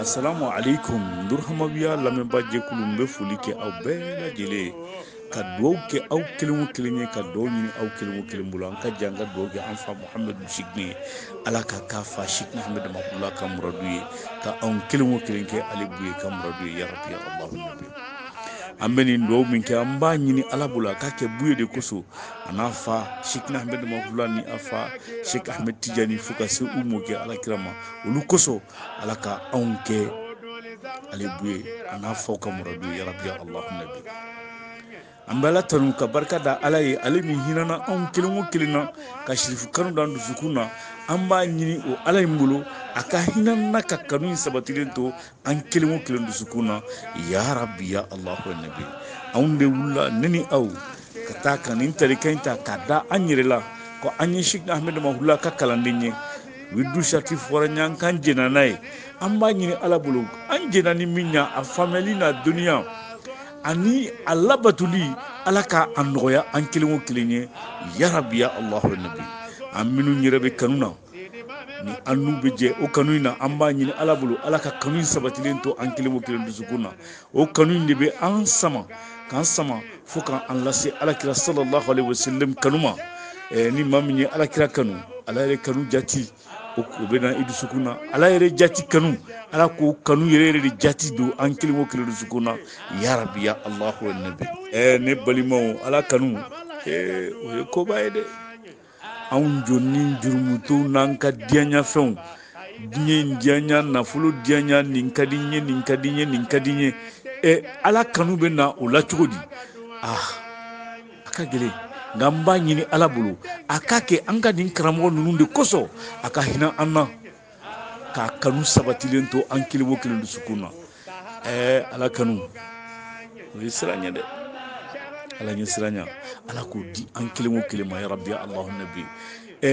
Asalamu alaikum. Nurhamawiya lamɛnbaa jɛkulu, n bɛ foli kɛ aw bɛɛ lajɛlen ye, ka dugawu kɛ aw kelen o kelen ye, ka dugawu ɲini aw kelen o kelen bolo. An ka jɛ an ka dugawu kɛ an fa Muhamadu Sikini ye. Ala ka k'a fa Sikini Ahmed Mahula ka muradu ye, ka anw kelen o kelen kɛ ale Buye ka muradu ye, ya Rabbi ya Allahu nabi. An bɛ nin dugawu min kɛ, an b'a ɲini Ala bolo a ka kɛ Buye de kosɔn, a n'a fa Sikini Ahmed Mahula ni a fa Sheikh Ahmed Tijani, fo ka se u mɔkɛ Ala kira ma, olu kosɔn Ala ka anw kɛ ale Buye a n'a faw ka muradu ye, ya Rabbi ya Allahu nabi. An bɛ Ala tanu ka barika da Ala ye, ale min hinɛna anw kelen o kelen na ka sirifu kanu d'an dusukun na. An b'a ɲini o Ala in bolo a ka hinɛ na ka kanu in sabatilen to an kelen o kelen dusukun na, ya Rabbi ya Allahu nabi. Anw de wulila, ne ni aw, ka taa ka nin tarika in ta k'a da an yɛrɛ la ko an ye Sheikh Ahmed Mahula ka kalanden ye. Wirdu sarati fɔra n ye, an k'an jɛnna n'a ye. An b'a ɲini Ala bolo, an jɛnna ni min ye, a faamuyali n'a dɔnniya ani a labatoli, Ala ka a nɔgɔya an kelen o kelen ye, ya Rabbi ya Allahu nabi. An minnu yɛrɛ bɛ kanu na ni an n'u bɛ jɛ o kanu in na, an b'a ɲini Ala bolo Ala ka kanu in sabatilen to an kelen o kelen dusukun na. O kanu in de bɛ an sama k'an sama fo k'an lase Alakira sallallahu alaihi wasallam kanu ma. Ni maa min ye Alakira kanu, Ala yɛrɛ kanu jati o bɛ na i dusukun na. Ala yɛrɛ jati kanu, Ala k'o kanu yɛrɛ yɛrɛ de jati don an kelen o kelen dusukun na, ya Rabbi ya Allahu nabi. Ne balimaw, Ala kanu, o ye koba ye dɛ. Anw jɔnni jurumutow n'an ka diyaɲafɛnw, diɲɛ in diyaɲa, nafolo diyaɲa, nin ka di n ye, nin ka di n ye, nin ka di n ye. Ala kanu bɛ na o la cogo di? A ka gɛlɛn, nka n b'a ɲini Ala bolo a k'a kɛ an ka nin karamɔgɔ ninnu de kosɔn a ka hinɛ an na k'a kanu sabatilen to an kelen o kelen dusukun na. Ala kanu o ye siran ɲɛ dɛ, Ala ɲɛ siran ɲɛ, Ala k'o di an kelen o kelen ma, ya Rabbi ya Allahu nabi.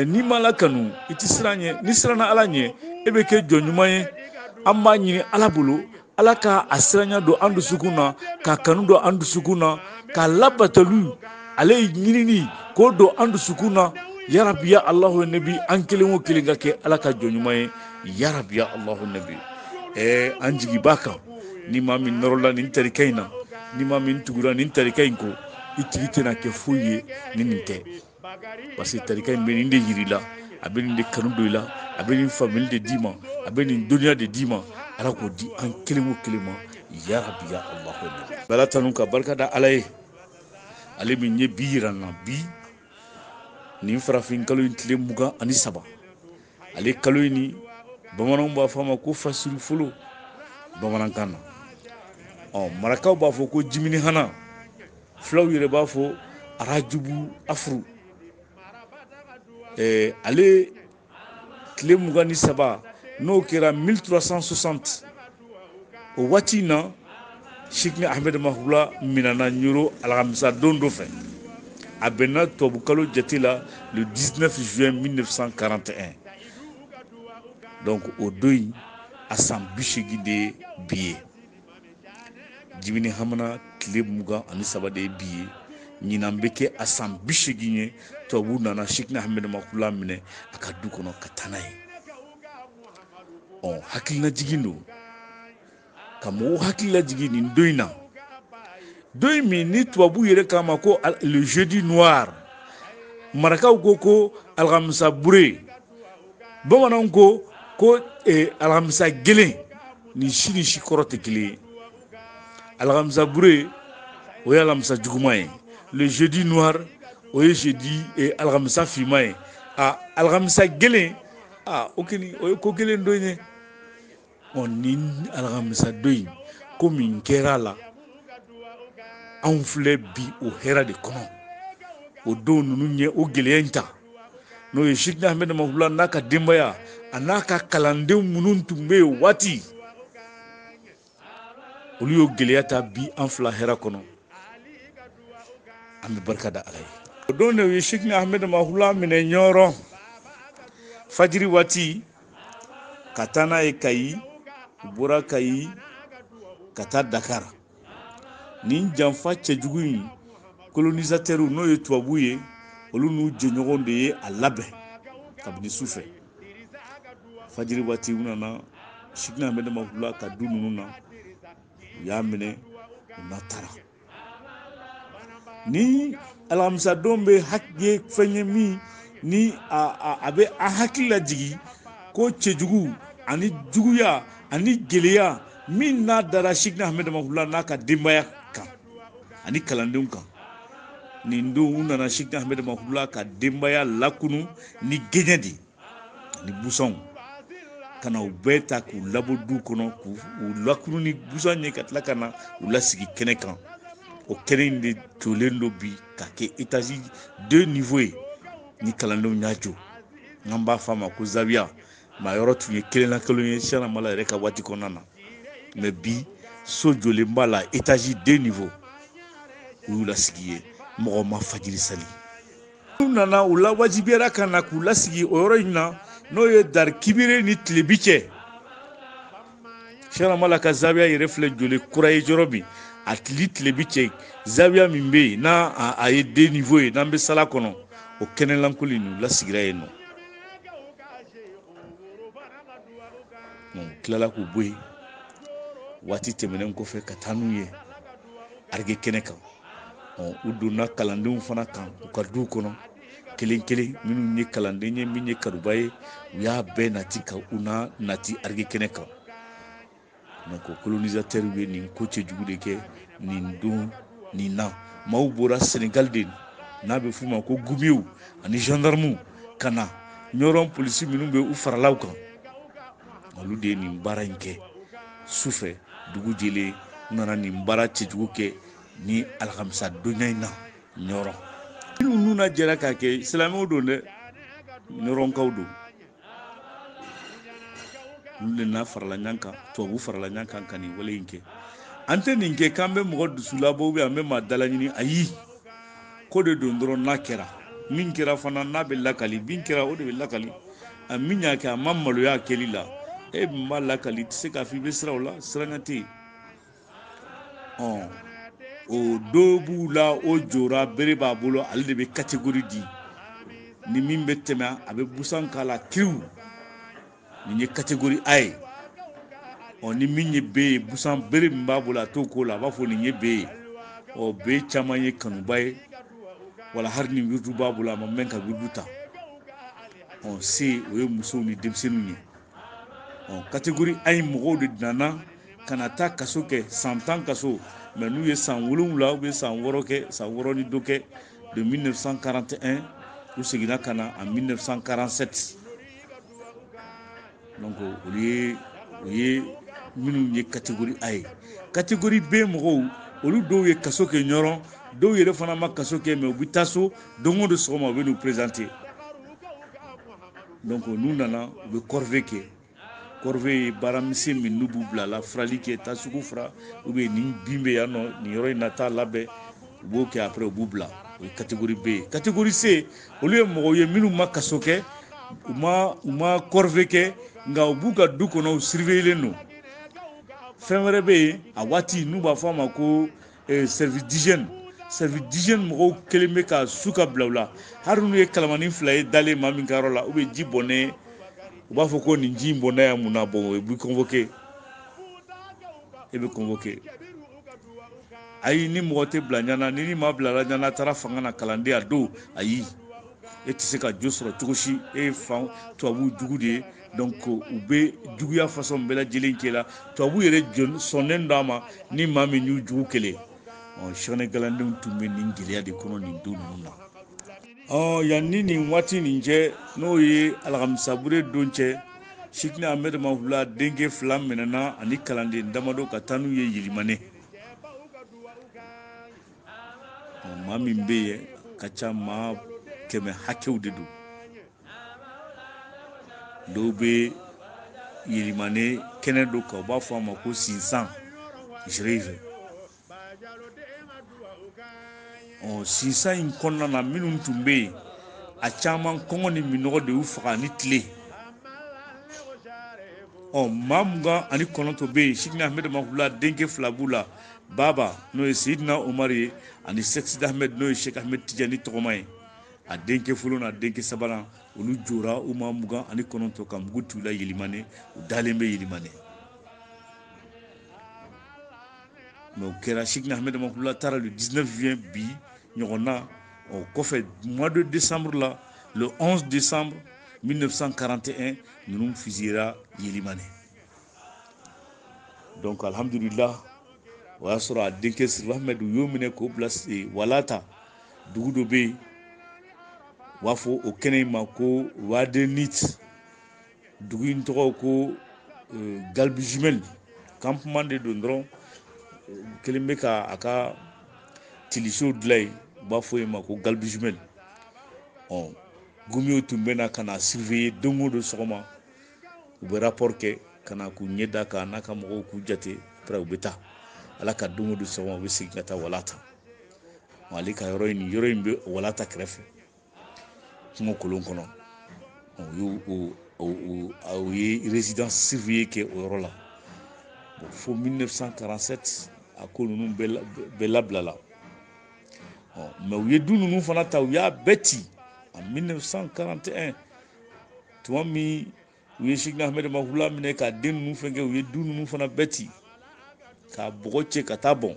N'i ma Ala kanu, i tɛ siran ɲɛ. N'i siranna Ala ɲɛ, e bɛ kɛ jɔn ɲuman ye. An b'a ɲini Ala bolo Ala ka a siranya don an dusukun na, k'a kanu don an dusukun na, k'a labatoli ale ɲinini k'o don an dusukun na, ya Rabbi ya Allahu nabi. An kelen o kelen ka kɛ Ala ka jɔn ɲuman ye, ya Rabbi ya Allahu nabi. An jigi b'a kan, ni maa min nɔrɔla nin tarika in na, ni maa min tugura nin tarika in kɔ, i tigi tɛna kɛ foyi ye ni nin tɛ, parce que tarika in bɛ nin de yir'i la, a bɛ nin de kanu don i la, a bɛ nin faamuyali de d'i ma, a bɛ nin dɔnniya de d'i ma. Ala k'o di an kelen o kelen ma, ya Rabbi ya Allahu nabi. Ala tanu ka barika da Ala ye, ale min ye bi yira n na bi nin farafin kalo in tile 23. Ale kalo in ni bamananw b'a fɔ a ma ko fasiri folo bamanankan na. Marakaw b'a fɔ ko jimini hana, fulaw yɛrɛ b'a fɔ arajubu afuru. Ale tile 23 n'o kɛra 1360, o waati in na Sikini Ahmed Mahula minɛna Ɲoro alamisa don dɔ fɛ. A bɛnna tubabukalo jate la le 19 juin 1941. Donc o don in a san 80 de ye bi ye. Jimini hamana tile 23 de ye bi ye. Ɲinan bɛ kɛ a san 80 ye. Tubabu nana Sikini Ahmed Mahula minɛ a ka du kɔnɔ ka taa n'a ye. Hakilinajigin don ka mɔgɔw hakili lajigin nin don in na, don in min ni tubabu yɛrɛ k'a ma ko le jeudi noir, marakaw ko ko alamisa bure, bamananw ko ko alamisa gelen. Nin si ni si kɔrɔ tɛ kelen ye. Alamisa bure o ye alamisa juguman ye, le jeudi noir o ye jeudi alamisa finman ye. Alamisa gelen, o kɔni o ye ko kelen don ye. Nin alamisa don in ko min kɛra a la, anw filɛ bi o hɛrɛ de kɔnɔ. O don ninnu ye o gɛlɛya in ta, n'o ye Sikini Ahmed Mahula n'a ka denbaya a n'a ka kalandenw minnu tun bɛ yen waati, olu y'o gɛlɛya ta bi an fila hɛrɛ kɔnɔ. An bɛ barika da Ala ye. O don de u ye Sikini Ahmed Mahula minɛ Ɲɔrɔ fajiri waati ka taa n'a ye Kayi. U bɔra Kayi ka taa Dakar. Nin janfa cɛjugu in colonisateur n'o ye tubabu ye, olu n'u jɛɲɔgɔnw de ye a labɛn kabini su fɛ. Fajiri waati u nana Cheickna Ahmed Mahmoudou ka du ninnu na, u y'a minɛ, u n'a taara. Ni alamisadon bɛ ye fɛn ye min ni a bɛ an hakili lajigin ko cɛjugu ani juguya ani gɛlɛya min n'a dara Cheickna Ahmed Mahmoudou n'a ka denbaya kan ani kalandenw kan. Nin don u nana Cheickna Ahmed Mahmoudou ka denbaya lakunu ni gɛɲɛ de ye ani busanw, ka na u bɛɛ ta k'u labɔ du kɔnɔ, k'u lakunu ni busan ye, ka tila ka na u lasigi kɛnɛ kan. O kɛnɛ in de jɔlen don bi ka kɛ étage 2 niveau ye ni kalandenw y'a jɔ. N'an b'a fɔ a ma ko zawiya, maa yɔrɔ tun ye kelen na kelen ye Cheickna Mala yɛrɛ ka waati kɔnɔna na, mais bi so jɔlen b'a la étage 2 niveau. U y'u lasigi yen, mɔgɔ ma fajiri sali. U nana u lawajibiyara ka na k'u lasigi o yɔrɔ in na, n'o ye dari kibire ni tilebi cɛ. Cheickna Mala ka zawiya yɛrɛ filɛ jɔlen kura ye yɔrɔ min, a tili tilebi cɛ, zawiya min bɛ yen n'a a ye 2 niveau ye, n'an bɛ sala kɔnɔ, o kɛnɛlankolon in u lasigira yen nɔ. U tilala k'u bɔ yen waati tɛmɛnen kɔfɛ ka taa n'u ye arige kɛnɛ kan. U donna kalandenw fana kan u ka du kɔnɔ kelen kelen, minnu ye kalanden ye, min ye kanuba ye, u y'a bɛɛ nati ka u na nati arige kɛnɛ kan. Donc colonisateur ye nin ko cɛjugu de kɛ nin don nin na. Maaw bɔra Sénégal de, n'a bɛ f'u ma ko gumiw ani gendarmew, ka na Ɲɔrɔn polisi minnu bɛ u faralaw kan, olu de ye nin baara in kɛ sufɛ dugu jɛlen. U nana nin baara cɛjugu kɛ ni alhamisa donya in na Ɲɔrɔn. Minnu n'u na jɛra k'a kɛ, silamɛw don dɛ, Ɲɔrɔnkaw don. Olu de n'a farala ɲɔgɔn kan, tubabu farala ɲɔgɔn kan ka nin wale in kɛ. An tɛ nin kɛ k'an bɛ mɔgɔ dusu labɔ ou bien an bɛ maa dalaɲini, ayi, ko de don dɔrɔn. N'a kɛra min kɛra fana, n'a bɛ lakali, min kɛra o de bɛ lakali. A min y'a kɛ, a ma maloya a kɛli la, e min b'a lakali, i tɛ se k'a fɔ i bɛ siran o la, siranya tɛ yen. O dɔw b'u la, o jɔra bere b'a bolo, ale de bɛ catégorie di. Ni min bɛ tɛmɛ, a bɛ busan k'a la kiriw, nin ye catégorie A ye. Ni min ye B ye, busan bere min b'a bolo, a t'o ko la, a b'a fɔ nin ye B ye. B caman ye kanuba ye, wala hali ni wirdu b'a bolo, a ma mɛn ka wirdu ta. C, o ye musow ni denmisɛnninw ye. Catégorie A in mɔgɔw de nana ka na taa kaso kɛ, san 10 kaso, mais n'u ye san 7 ou bien san 6 kɛ, san 6 ni dɔ kɛ, de 1941, u seginna ka na en 1947. Donc olu ye, o ye minnu ye catégorie A ye. Catégorie B mɔgɔw, olu dɔw ye kaso kɛ Ɲɔrɔn, dɔw yɛrɛ fana ma kaso kɛ, mais u bɛ taa so don o don sɔgɔma, u bɛ n'u présenter. Donc n'u nana, u bɛ corvée kɛ. Corvée ye baara misɛn min n'u b'u bila la, farali kɛ, taa sugu fara, ou bien nin bin bɛ yan nɔ, nin yɔrɔ in na, taa labɛn, u b'o kɛ, après u b'u bila. O ye catégorie B ye. Catégorie C, olu ye mɔgɔw ye minnu ma kaso kɛ, u ma corvée kɛ, nka u b'u ka du kɔnɔ, u surveiller don. Fɛn wɛrɛ bɛ yen a waati n'u b'a fɔ a ma ko service d'hygiène. Service d'hygiène mɔgɔw kelen bɛ ka su ka bila u la, hali n'u ye kalamani fila ye dalen maa min ka yɔrɔ la, ou bien ji bɔnnen, u b'a fɔ ko nin ji in bɔnna yan mun na? Bon, u b'i convoquer, e bɛ convoquer. Ayi, ni mɔgɔ tɛ bila ɲana, ni maa bilala ɲana, taara fanga na kalanden a don, ayi, e tɛ se ka jo sɔrɔ cogo si, e ye fan tubabu jugu de ye. Donc u bɛ juguya façon bɛɛ lajɛlen k'e la. Tubabu yɛrɛ sɔnnen don a ma ni maa min y'u jugu kelen. Sɛgɛnɛ galandenw tun bɛ nin gɛlɛya de kɔnɔ nin don ninnu na. Yan ni nin waati nin cɛ, n'o ye alahamisabure don cɛ, Cheickna Ahmed Mahmoudou denkɛ fila minɛna ani kalanden damadɔ ka taa n'u ye Yelimane. Maa min bɛ yen ka ca, maa 100 hakɛw de don. Dɔw bɛ Yelimane kɛnɛ dɔ kan, u b'a fɔ a ma ko Sinsan Jirive. Sinsan in kɔnɔna na, minnu tun bɛ yen, a caman kɔngɔ ni minɔgɔ de y'u faga ni tile. Maa 29 bɛ yen. Cheickna Ahmed Mahmoudou denkɛ fila b'u la, Baba, n'o ye Seydina Omar ye, ani Cheikh Sidi Ahmed, n'o ye Cheikh Ahmed Tidiane tɔgɔma ye. A denkɛ fɔlɔ n'a denkɛ sabanan, olu jɔra u ma 29 ka mugu t'u la Yelimane. U dalen bɛ Yelimane. Mais o kɛra, Cheickna Ahmed Damahula taara le 19 juin bi ɲɔgɔn na. O kɔfɛ, mois de décembre la, le 11 décembre 1941, ninnu fusillera Yelimane. Donc alhamdulillah, o y'a sɔrɔ a denkɛ Sirifu Ahmed, u y'o minɛ k'o bila Walata. Dugu dɔ bɛ yen, u b'a fɔ o kɛnɛ in ma ko Wadenit. Dugu in tɔgɔ ko Galbijumel. Campement de don dɔrɔn, kelen bɛ ka a ka tilisow dilan yen, u b'a fɔ yen ma ko Galbijumel. Ɔ Gumiw tun bɛ na ka na surveiller don o don sɔgɔma. U bɛ rapport kɛ ka na k'u ɲɛ da kan n'a ka mɔgɔw k'u jate. Après u bɛ taa. Ala ka don o don sɔgɔma, u bɛ segin ka taa Walata. Ale ka yɔrɔ in, nin yɔrɔ in bɛ Walata kɛrɛfɛ, kungo kolon kɔnɔ. U y'o o ye résidence surveillée kɛ o yɔrɔ la. Bon, fo 1947, a ko ninnu bɛɛ labilala. Ɔ mais u ye du ninnu fana ta, u y'a bɛɛ ci en 1941. Tuma min u ye Cheickna Ahmed Damahula minɛ k'a den ninnu fɛn kɛ, u ye du ninnu fana bɛɛ ci k'a bɔgɔ cɛ ka taa bɔn.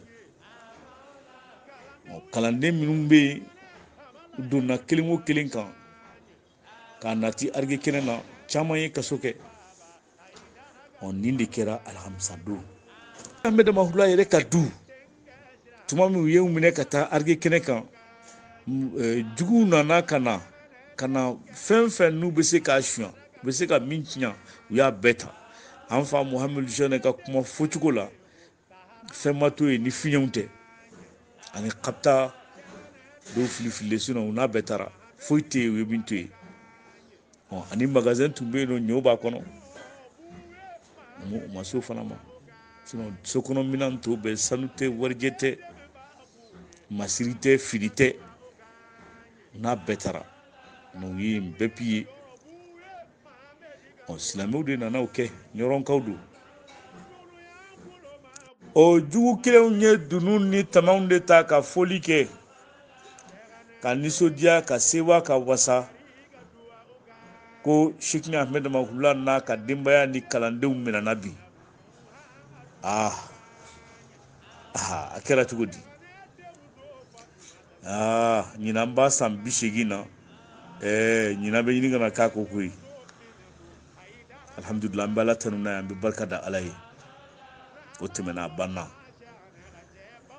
Kalanden minnu bɛ yen, u donna kelen o kelen kan k'a nati arige kɛnɛ na, caman ye kaso kɛ. Ɔ nin de kɛra alhamisa don. Ahmed Damahula yɛrɛ ka du, tuma min u ye minɛ ka taa arige kɛnɛ kan, juguw nana ka na fɛn fɛn n'u bɛ se k'a suɲɛ, u bɛ se ka min tiɲɛ, u y'a bɛɛ ta. An fa Muhamadu Sɛnɛ ka kuma fɔcogo la, fɛn ma to yen ni fiɲɛw tɛ ani kapita dɔw filifililen. Sinon u n'a bɛɛ taara, foyi tɛ yen u ye min to yen. Ɔ ani magasin tun bɛ yen nɔ, ɲɔ b'a kɔnɔ, u ma s'o fana ma. Sinon sokɔnɔ minɛn tɔw bɛɛ, sanu tɛ, warijɛ tɛ, masiri tɛ, fini tɛ, u n'a bɛɛ taara. U ye nin bɛɛ piller. Ɔ silamɛw de nana o kɛ, ɲɔrɔnkaw don. O jugu kelenw ye dunun ni tamaw de ta ka foli kɛ, ka nisɔndiya, ka sewa, ka wasa ko Cheickna Ahmed Damahula n'a ka denbaya ni kalandenw minɛna bi. Aa a kɛra cogo di? Aa ɲinan b'a san 80 na. Ɛɛ ɲinan bɛ ɲini ka na k'a ko koyi. Alhamdulilah, an bɛ Ala tanu n'a ye, an bɛ barika da Ala ye. O tɛmɛna, a banna.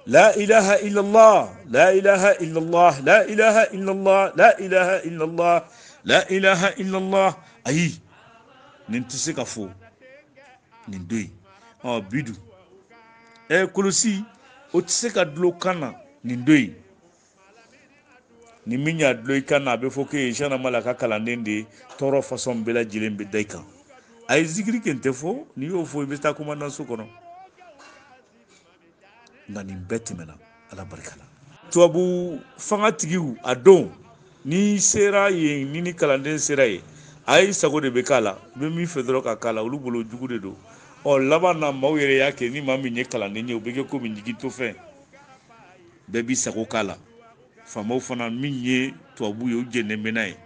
La ilaha illallah, la ilaha illallah, la ilaha illallah, la ilaha illallah, la ilaha illallah. Ayi, nin tɛ se ka fɔ nin don yen. Ɔ bi dun, ɛ kɔlɔsi, o tɛ se ka dulon kan na nin don yen. Ni min y'a dulon i kan na, a bɛ fɔ k'e ye Cheickna Mala ka kalanden de ye. Tɔɔrɔ fasɔn bɛɛ lajɛlen bɛ da i kan. A ye zikiri kɛ, n tɛ fɔ. N'i y'o fɔ, i bɛ taa commandant so kɔnɔ. Nka nin bɛɛ tɛmɛna Ala barika la. Tubabu fanga tigiw, a don n'i sera yen, ni kalanden sera yen, a y'i sago de bɛ k'a la. I bɛ min fɛ dɔrɔn ka k'a la, olu bolo jugu de don. Ɔ laban na, maaw yɛrɛ y'a kɛ ni maa min ye kalanden ye, o bɛ kɛ komi jigintɔfɛn, bɛɛ b'i sago k'a la. Faamaw fana min ye tubabu ye, u jɛnnen bɛ n'a ye.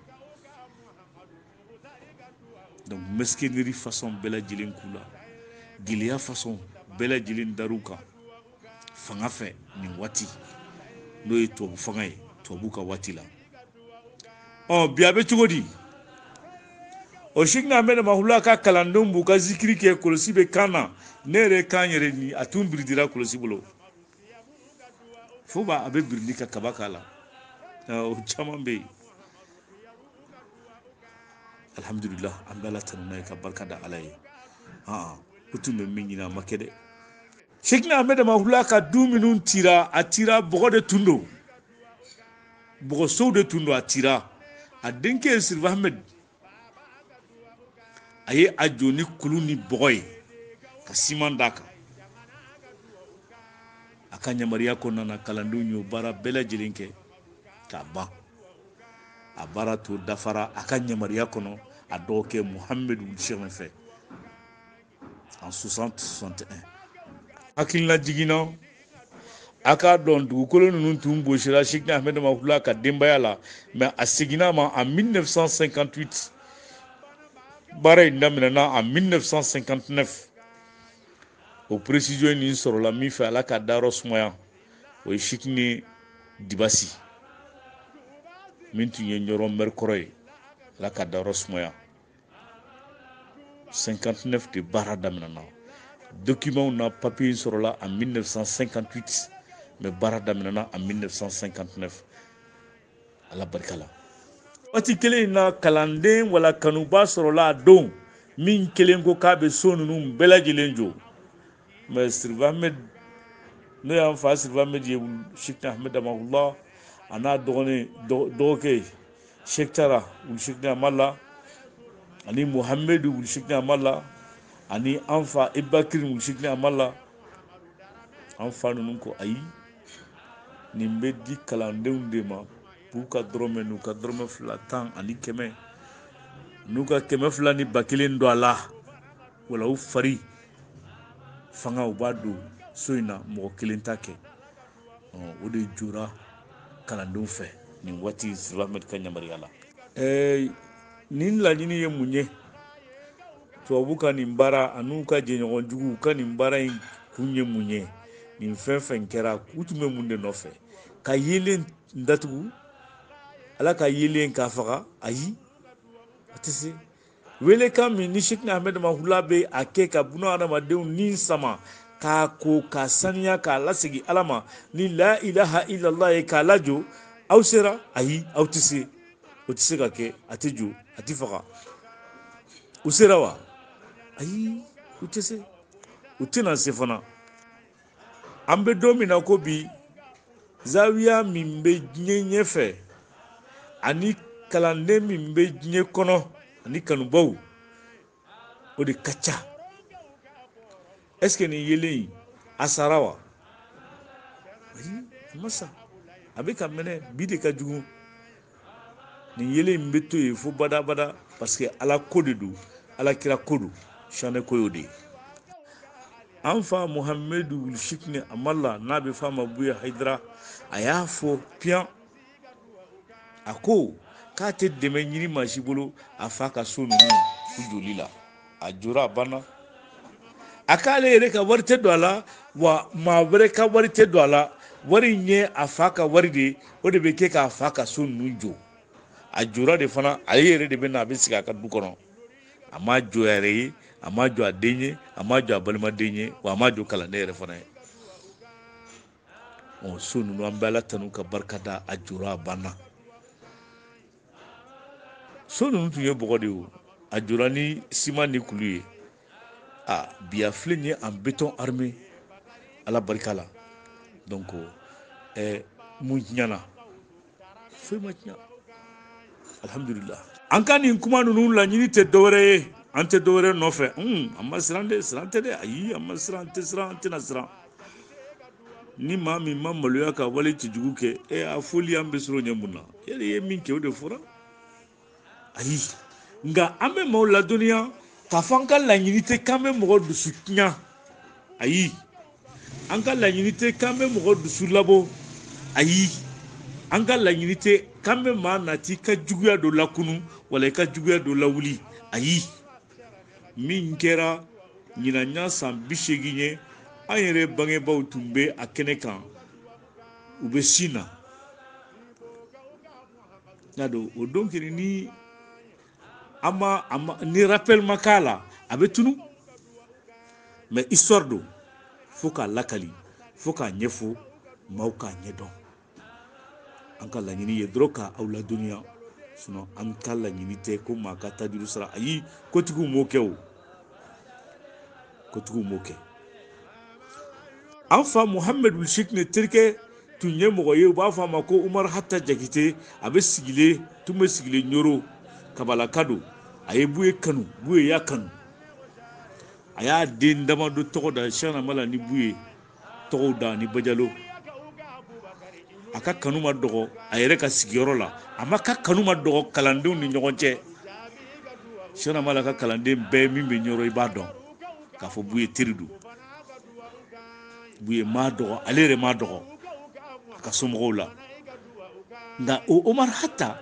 Donc mesquinerie façon bɛɛ lajɛlen k'u la, gɛlɛya façon bɛɛ lajɛlen dar'u kan fanga fɛ nin waati, n'o ye tubabu fanga ye, tubabu ka waati la. Ɔ bi a bɛ cogo di? O Cheickna Ahmed Damahula ka kalandenw b'u ka zikiri kɛ, kɔlɔsi bɛ kan na. Ne yɛrɛ kan yɛrɛ ni a tun biridira kɔlɔsi bolo, fo ba a bɛ biridi ka kaba k'a la. O caman bɛ yen. Alhamdulilah, an bɛ Ala tanu n'a ye, ka barika da Ala ye. Han, u tun bɛ min ɲini, a ma kɛ dɛ. Cheickna Ahmed Damahula ka du minnu tira, a tira bɔgɔ de tun don, bɔgɔsow de tun don. A tira, a denkɛ ye Sirifu Ahmed, a ye a jɔ ni kulu ni bɔgɔ ye ka siman d'a kan. A ka yamaruya kɔnɔna na, kalandenw y'o baara bɛɛ lajɛlen kɛ k'a ban. A baara to dafara a ka yamaruya kɔnɔ, a dɔgɔkɛ Muhamadu Sɛmɛ fɛ en 60 61. Hakilina jiginna, A k'a dɔn dugukolo ninnu tun bosira Cheikhna Ahmed Damahula ka denbaya la, mais a seginna ma en 1958. Baara in daminɛna en 1959. O précision nin sɔrɔla min fɛ, Ala ka dayɔrɔ sumaya, o ye Cheikhne Dibasi min tun ye Ɲɔrɔ maire kɔrɔ ye, Ala ka dayɔrɔ sumaya. 59 de baara daminɛna. Document na papier in sɔrɔla en 1958, mais baara daminɛna en 1959, Ala barika la. Waati kelen in na, kalanden wala kanuba sɔrɔla a don min kelen ko k'a bɛ so ninnu bɛɛ lajɛlen jɔ. Mais Sirife Ahmed, n'o y'an fa Sirife Ahmed ye, Cheikhna Ahmed Damahula, a n'a dɔgɔnin dɔgɔkɛ Cheikh Tara wul Cheikhna Amala ani Muhamedu wul Cheikhna Amala ani an fa Ibakiri wul Cheikhna Amala, an fa ninnu ko ayi, nin bɛ di kalandenw de ma k'u ka dɔrɔmɛ n'u ka dɔrɔmɛ 2 10 ani 100 n'u ka 200 ni 1000 don a la, wala u fari fanga u b'a don so in na, mɔgɔ kelen t'a kɛ. O de jɔra kalandenw fɛ nin waati Sirife Ahmed ka yamaruya la. Nin laɲini ye mun ye? Tubabu ka nin baara an'u ka jɛɲɔgɔn juguw ka nin baara in kun ye mun ye? Nin fɛn fɛn kɛra, u tun bɛ mun de nɔfɛ? Ka yeelen datugu, Ala ka yeelen k'a faga? Ayi, a tɛ se. Welekan min ni Cheikhna Ahmed Damahula bɛ a kɛ ka buna adamadenw ni sama k'a ko k'a saniya k'a lasegin Ala ma ni la ilaha illallah ye k'a lajɔ, aw sera? Ayi, aw tɛ se. O tɛ se ka kɛ, a tɛ jɔ, a tɛ faga. U sera wa? Ayi, u tɛ se, u tɛna se fana. An bɛ don min na ko bi, zawiya min bɛ diɲɛ ɲɛfɛ ani kalanden min bɛ diɲɛ kɔnɔ ani kanubaw, o de ka ca. Est-ce que nin yelen in a sara wa? Ayi, a ma sa, a bɛ ka mɛnɛ. Bi de ka jugu. Nin yelen in bɛ to yen fo badabada, parce que Ala ko de don, Ala kira ko don, sianɛ ko y'o de ye. An fa Muhamedu wul Cheikhna Amala, n'a bɛ f'a ma Buye Hayidara, a y'a fɔ piyan, a ko k'a tɛ dɛmɛ ɲini maa si bolo a fa ka so ninnu u joli la. A jɔra, a banna. A k'ale yɛrɛ ka wari tɛ don a la, wa maa wɛrɛ ka wari tɛ don a la. Wari in ye a fa ka wari de ye, o de bɛ kɛ k'a fa ka so ninnu jɔ. A jɔra de fana, ale yɛrɛ de bɛ na, a bɛ sigi a ka du kɔnɔ. A ma jɔ a yɛrɛ ye, a ma jɔ a den ye, a ma jɔ a balimaden ye, wa a ma jɔ kalanden yɛrɛ fana ye. So ninnu, an bɛ Ala tanu ka barika da, a jɔra, a banna. So ninnu tun ye bɔgɔ de ye o, a jɔra ni siman ni kulu ye. A bi a filɛ nin ye en béton armé, Ala barika la. Donc mun tiɲɛna? Foyi ma tiɲɛ, alhamdulillah. An ka nin kuma ninnu laɲini tɛ dɔwɛrɛ ye, an tɛ dɔwɛrɛ nɔfɛ. An ma siran dɛ, siran tɛ dɛ, ayi, an ma siran, an tɛ siran, an tɛna siran. Ni maa min ma maloya ka wale cɛjugu kɛ, a fɔli an bɛ siran o ɲɛ mun na? Yali i ye min kɛ, o de fɔra. Ayi, nka an bɛ maaw ladɔnniya k'a fɔ an ka laɲini tɛ k'an bɛ mɔgɔ dusu tiɲɛ. Ayi, an ka laɲini tɛ k'an bɛ mɔgɔ dusu labɔ. Ayi, an ka laɲini tɛ k'an bɛ maa nati ka juguya dɔ lakunu wala i ka juguya dɔ lawuli. Ayi, min kɛra ɲinan ɲa san 80 ye, an yɛrɛ bangebaaw tun bɛ a kɛnɛ kan, u bɛ sin na. Y'a dɔn o don kelen ni an ma, a ma, ni rappel ma k'a la, a bɛ tunu. Mais histoire don, fo k'a lakali, fo k'a ɲɛfɔ maaw k'a ɲɛdɔn. An ka laɲini ye dɔrɔn ka aw ladɔnniya, sinon an ka laɲini tɛ ko maa ka tajuru sara. Ayi, kotigiw m'o kɛ o, kotigiw m'o kɛ. An fa Muhamɛd wul Cheikhna terikɛ tun ye mɔgɔ ye, u b'a fɔ a ma ko Umar Hata Jakite. A bɛ sigilen, tun bɛ sigilen Ɲoro, Kabalaka don. A ye Buye kanu, Buye y'a kanu. A y'a den damadɔ tɔgɔ da Cheikhna Amala ni Buye tɔgɔw da ni Bajalo. A ka kanu ma dɔgɔ a yɛrɛ ka sigiyɔrɔ la, a ma ka kanu ma dɔgɔ kalandenw ni ɲɔgɔn cɛ. Cheikhna Amala ka kalanden bɛɛ min bɛ Ɲoro, i b'a dɔn k'a fɔ Buye teri don. Buye m'a dɔgɔ, ale yɛrɛ m'a dɔgɔ a ka somɔgɔw la. Nka o Omar Hata,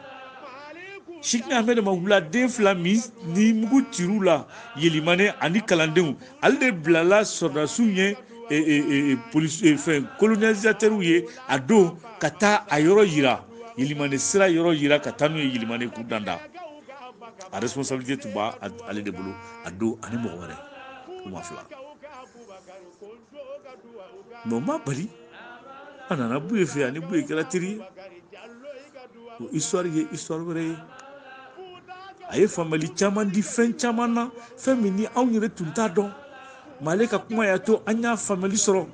Cheickna Ahmed Mahula den fila min ni mugu cir'u la Yelimane ani kalandenw, ale de bilala sɔrɔdasiw ɲɛ, polisi fɛn colonisateur ye a don ka taa a yɔrɔ yira, Yelimane sira yɔrɔ yira, ka taa n'u ye Yelimane k'u danda. A responsabilité tun b'a ale de bolo a don, ani mɔgɔ wɛrɛ u ma fila. Mais o ma bali a nana Buye fɛ, ani Buye kɛra teri ye. O histoire ye histoire wɛrɛ ye. A ye faamuyali caman di fɛn caman na, fɛn min ni anw yɛrɛ tun t'a dɔn, mais ale ka kuma y'a to an y'a faamuyali sɔrɔ,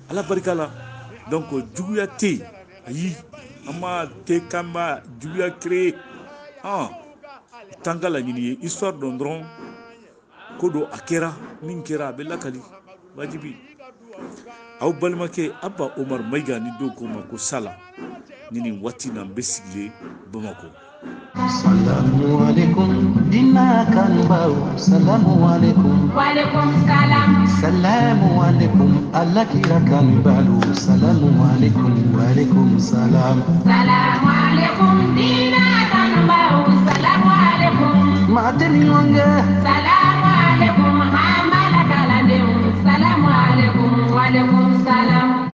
Ala barika la. Donc juguya tɛ yen, ayi, an ma tɛ k'an b'a juguya créer, hɔn t'an ka laɲini ye. Histoire dɔn dɔrɔn, ko don, a kɛra min kɛra, a bɛ lakali wajibi. Aw balimakɛ Abba Omar Mayiga, ni dɔw ko ma ko Sala, ni nin waati na n bɛ sigilen Bamakɔ. Salamu alaikum dina kanubaw, salamu alaikum. Walaikum salam. Salamu alaikum Ala kira kanubalu, salamu alaikum, walaikum salam. Salamu alaikum dina kanubaw, salamu alaikum. Maa tɛ ni ɲɔgɔn kɛ.